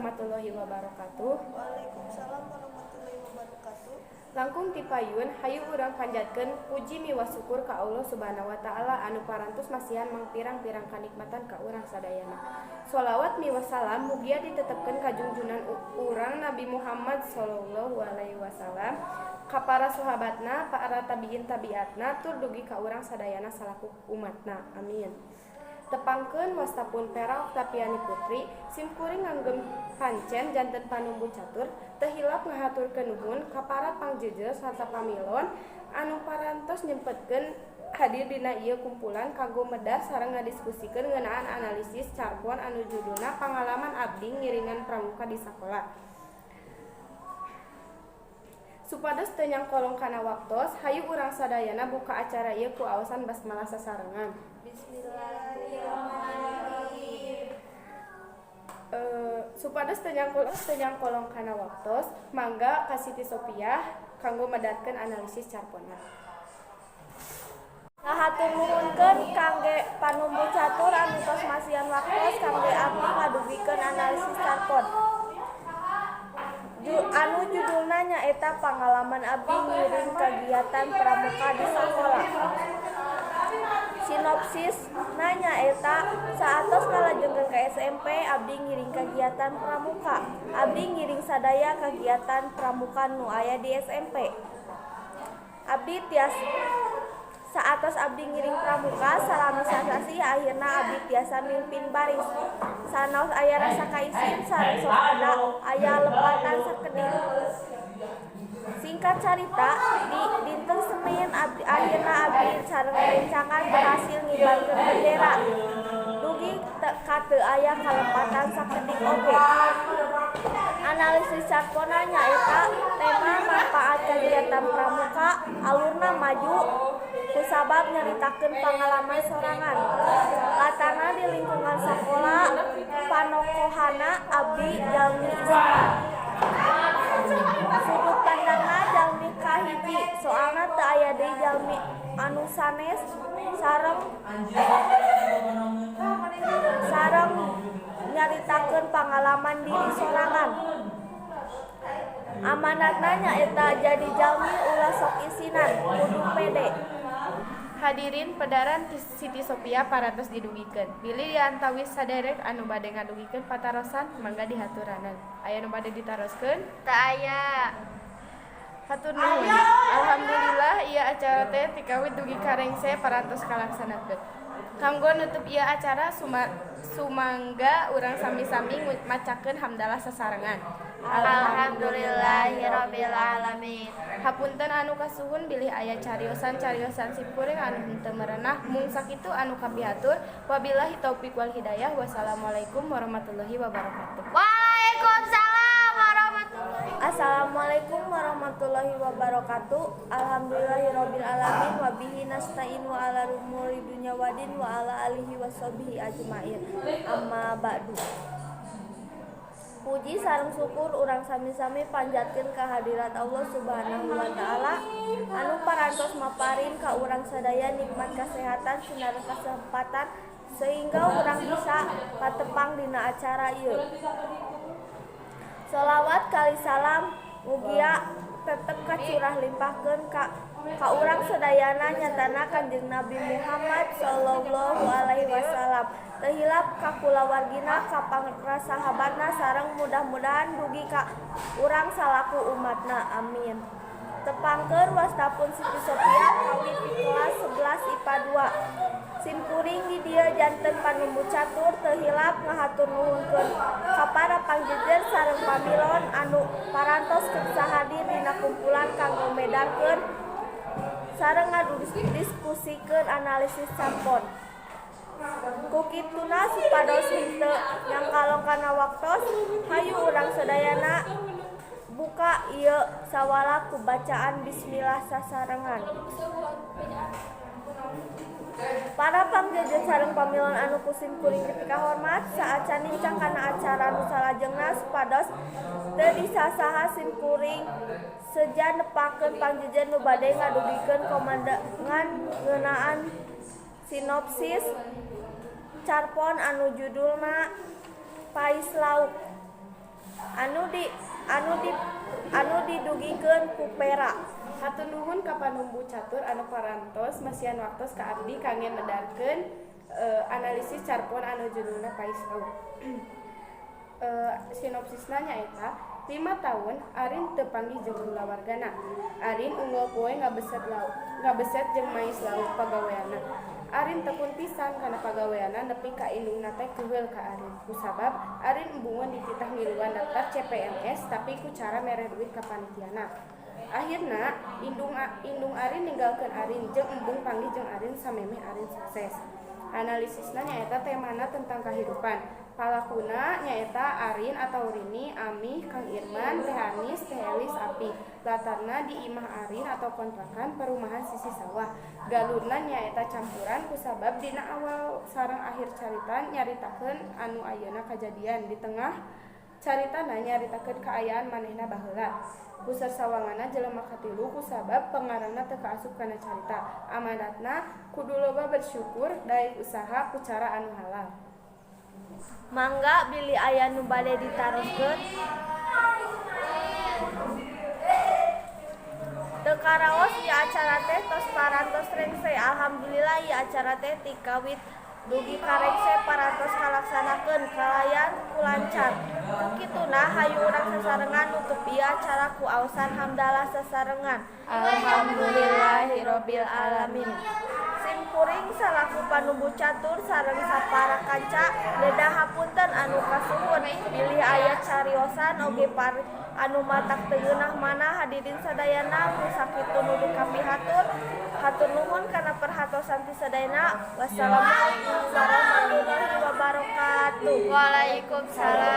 Warahmatullahi wabarakatuh. Waalaikumsalam warahmatullahi wabarakatuh. Langkung ti payun, hayu urang panjatkeun puji miwah syukur ka Allah Subhanahu wa Taala anu parantos masihan mangpirang-pirang kanikmatan ka urang sadayana. Sholawat miwah salam mugia ditetepkeun ka junjunan urang Nabi Muhammad sallallahu alaihi wasallam, ka para sahabatna, para tabiin tabiatna, tur dugi ka urang sadayana salaku umatna. Amin. Tepangkeun, wasta pun Vera Oktaviani Putri, simkuring nganggem pancen janten panumbu catur. Teu hilap ngahaturkeun nuhun ka para pangjejer sarta pamilon anu parantos nyempetkeun hadir dina ieu kumpulan kanggo medar sareng ngadiskusikeun ngeunaan analisis carpon anu judulna "Pangalaman Abdi Ngiringan Pramuka di Sakola". Supados teu nyangkolong kana waktos, hayu urang sadayana buka acara ieu ku aosan basmalah sasarengan. Bismillahirrahmanirrahim. Supados teu nyangkolong kana waktos, mangga ka Siti Sopiah kanggo medarkeun analisis carponna. Ngahatur nuhunkeun kangge panumbu catur anu tos masihan waktos kangge abdi ngadugikeun analisis carpon. Anu judulna nyaeta "Pangalaman Abdi Ngiring Kagiatan Pramuka di Sakola". Sinopsisna nyaeta saatos ngalajengkeun ka SMP, abdi ngiring kagiatan pramuka. Abdi ngiring sadaya kagiatan pramuka nu aya di SMP. Abdi tias saatos abdi ngiring pramuka salami sasasih, akhirna abdi tiasa mimpin baris. Sanaos aya rasa kaisin sareng sok ada aya lepatan sakedik. Singkat carita, di dinten Senin abdi akhirna abdi sareng rerencangan berhasil ngibarkeun bendera. Dugi ka teu aya kalepatan sakedik oge. Analisis carponna nyaeta tema manfaat kagiatan pramuka, alurna maju kusabab nyaritakeun pangalaman sorangan. Latarna di lingkungan sakola, panokohana abdi jalmi isinan. Sudut pandangna jalmi kahiji, soalna teu aya deui jalmi anu sanes sareng nyaritakeun pangalaman diri sorangan. Amanatna nyaeta jadi jalmi ulah sok isinan, kudu pede. Hadirin, pedaran Siti Sopiah parantos didugikeun. Bilih diantawis saderek anu bade ngadugikeun patarosan, mangga dihaturanan. Aya nu bade ditaroskeun? Teu aya. Hatur nuhun. Alhamdulillah, ieu acara teh ti kawit dugi ka rengse parantos kalaksanakeun. Kanggo nutup ieu acara, sumangga urang sami-sami macakeun hamdalah sasarengan. Alhamdulillahirabbil alamin. Hapunten anu kasuhun bilih aya cariosan-cariosan simkuring anu henteu merenah. Mung sakitu anu kapihatur. Wabillahi taufik wal hidayah. Wassalamualaikum warahmatullahi wabarakatuh. Waalaikumsalam warahmatullahi. Assalamualaikum warahmatullahi wabarakatuh. Alhamdulillahirabbil alamin, wa bihi nasta'in wa ala umuri dunya wadin wa ala alihi washabihi ajmain. Amma ba'du. Puji sareng syukur urang sami-sami panjatkeun kehadirat Allah Subhanahu wa Taala anu parantos maparin ka urang sadaya nikmat kesehatan sinareng kesempatan sehingga urang bisa patepang dina acara ieu. Sholawat kali salam mugia tetep kacurah limpahkeun ka urang sadayana, nyatana Kanjeng Nabi Muhammad sallallahu alaihi wasallam. Teu hilap ka kulawargina, ka para sahabatna, sareng mudah-mudahan dugi ka urang salaku umatna. Amin. Tepangkeun, wasta pun Siti Sopiah, kawit ti kelas 11 IPA 2. Simkuring di dieu janten panumbu catur. Teu hilap ngahatur nuhunkeun ka para pangjejer sareng pamilon anu parantos kersa hadir dina kumpulan kanggo medarkeun sareng ngadiskusikeun analisis carpon. Ku kituna, supados henteu nyangkalong kana waktos, hayu urang sadayana buka ieu sawala ku bacaan bismillah sasarengan. Para pangjejer sareng pamilon anu ku simkuring dipikahormat, saacan nincak kana acara nu salajengna, supados teu disaha simkuring seja nepangkeun pangjejer nu bade ngadugikeun komandangan ngeunaan sinopsis carpon anu judulna "Pais Lauk". Anu didugikeun ku Vera. Hatur nuhun ka panumbu catur anu parantos masihan waktos ka abdi kangge medarkeun analisis carpon anu judulna Pais Lauk. Sinopsisna nyaeta 5 taun Arin teu panggih jeung kulawargana. Arin unggal poe ngabeset lauk, ngabeset jeung mais lauk pagaweanna. Arin tekun pisan kana pagaweanna nepi ka indungna teh keuheul ka Arin. Kusabab Arin embungeun dititah ngiluan daftar CPNS tapi ku cara mere duit ka panitiana. Akhirna indung Arin ninggalkeun Arin jeung embung panggih jeung Arin samemeh Arin sukses. Analisisna nyaeta temana tentang kahirupan. Palakuna nyaeta Arin atau Rini, Amih, Kang Irman, Teh Anis, Teh Elis, Api. Latarna di imah Arin atau kontrakan perumahan sisi sawah. Galurna nyaeta campuran kusabab dina awal sareng akhir carita nyaritakeun anu ayeuna kajadian, di tengah caritana nyaritakeun kaayaan manehna baheula. Puseur sawanganna jelema katilu kusabab pengarangna teu kaasup kana carita. Amanatna kudu loba bersyukur daek usaha ku cara anu halal. Mangga bilih aya nu bade ditaroskeun. Teu karaos ieu acara teh tos parantos rengse. Alhamdulillah ieu acara teh ti kawit dugi ka rengse parantos kalaksanakeun kalayan ku lancar. Ku kituna hayu urang sasarengan nutup ieu acara ku aosan hamdalah sasarengan. Alhamdulillahirabbil alamin. Sim kuring salaku panumbu catur sareng sapara kanca neda hapunten anu kasuhun bilih aya cariosan oge pari anu matak teu ngeunah manah hadirin sadayana. Nu sakitu nudu kapihatur, hatur nuhun kana perhatosan ti sadayana. Wassalamualaikum warahmatullahi wabarakatuh. Waalaikumsalam.